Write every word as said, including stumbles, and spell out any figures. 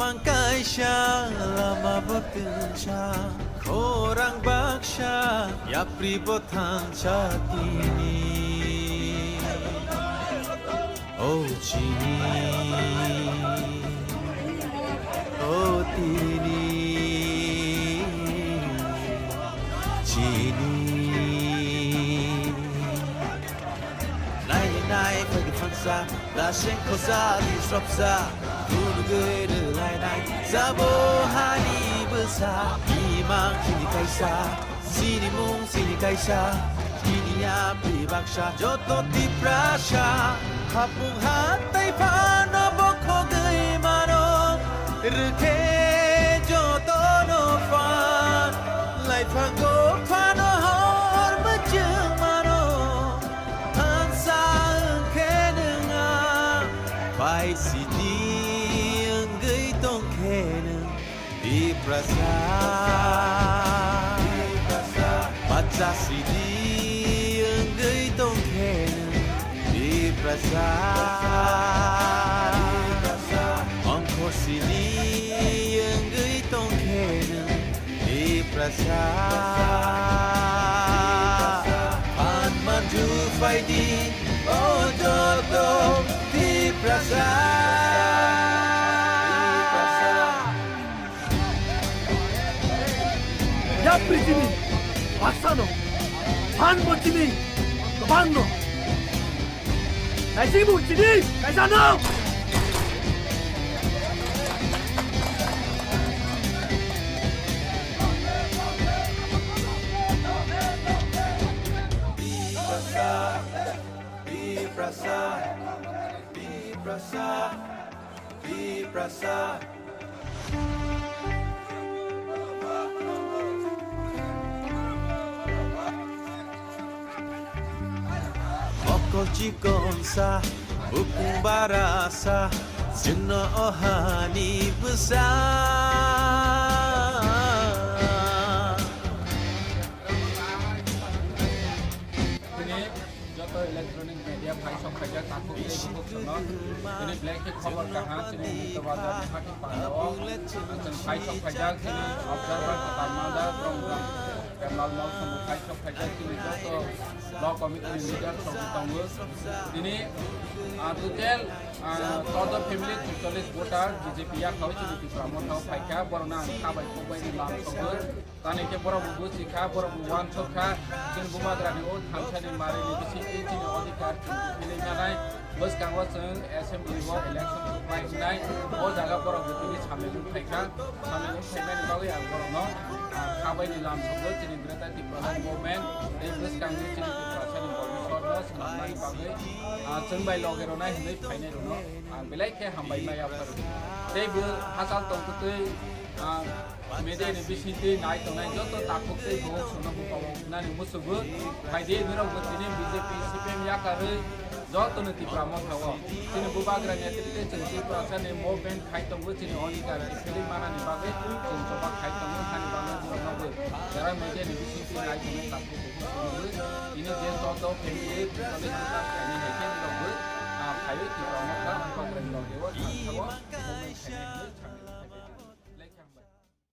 Mang kaisa lama bo twnsa, khorang baksa, yapri bo thansa tini. O chini, o tini, chini. Nai nai phai di phansa, da seng khosa di sropsa, phunugwi rwlai nai, sabo hani bwsa, imang chini kaisa, sinimung chini kaisa, chini yapri baksa, joto Tiprasa, hapung hatai phano bokhogwi mano, rwkhe jotono phan, laiphango phano hor mwchwng mano. Thansa wngkhe nwng ang, pai sidi wngwi tongkhe nwng Tiprasa. Bacha sidi wngwi tongkhe nwng Tiprasa. Ongkho sidi wngwi tongkhe nwng Tiprasa. Phan manju phaidi, o joto Tiprasa. Yapri chini baksano, phan bo chini kwbangno. Naisingbu chini kaisano. Tiprasa, Tiprasa, Tiprasa. Mokol chikonsa, bukung barasa, chwngno o hani bwsa. Tini joto electronic media phai sok phaijak takhuk tei bukhuk sono. Tini belai khe khobor kaham chini Mukta Bazar ni hati pandao. Chwng phai sok phaijak chini Observer kwtal Malda, Gromgram Terminal Mall somo phai sok phaijak chini joto Block Committee ni leader sokwi tongo. Tini, ah, total, ah, chordo family, chorchollis voter B J P yakhao chini Tipra Motha o phaikha, borokno ang kha bai kok bai ni lam sogwi. Tani khe borok bo buchi kha, borok bo uansuk kha, chini bubagrani o thansani manwi ni bisingtwi chini odhikar chwng kiphilwi manai. Bwskango chwng assembly o election kwplai wngnai, o jaga borok bo tini samung wng phai kha. Samung wng phaimani bagwi ang borokno, ah, kha bai ni lam sogwi chini Greater Tipraland Movement tei bwskangni chini Tiprasani bobiswrno swnamnani bagwi, ah, chwng bai loge rwnai hwnwi phainai rwno ang belai khe hambai ma yapharu. Tei bo hachal tongtwtwi, ah, media ni bisingtwi nai tongnai joto takhuk tei bukhuk sono bupao nani musugo. Phaidi norok bo tini B J P C P M yakarwi joto ni Tipra Motha o chini bubagra netrite chwng Tiprasa ni movement khai tongo, chini odhikar kiphilwi manani bagwi chwng choba khai tongo, hani bagwi borok no bo jara media ni bisingtwi nai tongnai takhuk bukhuk sono bo tini je joto family totally voter khainai hai khe norok bo, ah, phaiwi Tipra Motha bubagra ni loge o thansao movement khainai hwnwi sanwi.